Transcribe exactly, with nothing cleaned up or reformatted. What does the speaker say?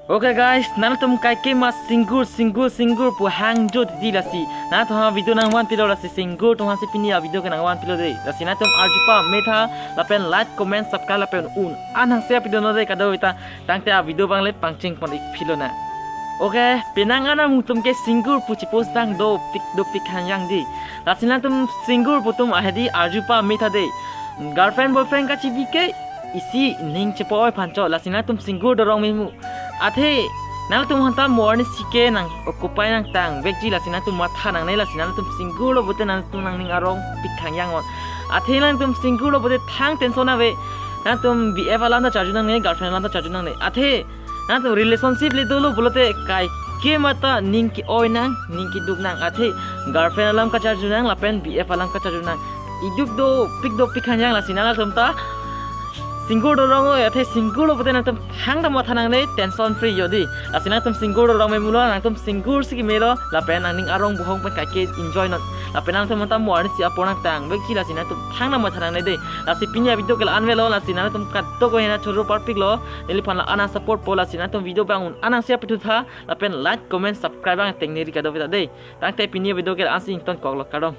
Okay guys, nangtum kaike ma singur singur singur pu hangjo di lasi. Nangtum ha video nangvanpilo lasi singur atum hasi pini a video ke nangvanpilo dei. Lasi nangtum arjupa metha lapen like, comment, subscribe lapen un-an hangse apido non dei kadokave ta, tangte a video abang le pangcheng pon ik philo na. Okay, penang anam atum ke singur pu chipos tang dopik dopik hangyang dei. Lasi nangtum singur pu atum ahedi arjupa metha dei. Girlfriend boyfriend kachibi ke isi ning chepo-oi aphan cho, lasi nangtum singur dorong memu. Athe nangtum hanta morni sike nang occupy nangtang vekji, lasi nangtum matha nangne, lasi nangtum singur lo pute nangtum nangning arong pik hangyang non. Athe nangtum singur lo pute thang tension ave. Nangtum B F alam ta charju nangne, girlfriend alam ta charju nangne. Athe nangtum relationship le dolo pulote kaike ma ta ning ke-oi nang, ning keduk nang. Athe girlfriend alam kacharju nang lapen B F alam kacharju nang. Iduk dopik dopik hangyang, lasi nangtum ta singur dorong-oi, athe singur lo pute nangtum thangta matha nangne, tension free jo dei. Lasi nangtum singur dorong memu lo, nangtum singur si keme lo, lapen nangning arong bohong pen kaike enjoy non. Lapen nangtum hanta morni si apor nangtang vekji, lasi nangtum thangta matha nangne dei. Lasi pini a video ke la-an avelo, lasi nangtum kadokave hena choro parpik lo, neliphan la-an nang support po, lasi nangtum video abang un-an hangse apithu tha, lapen like, comment, subscribe abang tengneri kadokave ta dei. Tangte pini a video ke la-an si ingtonkok lo, kardom.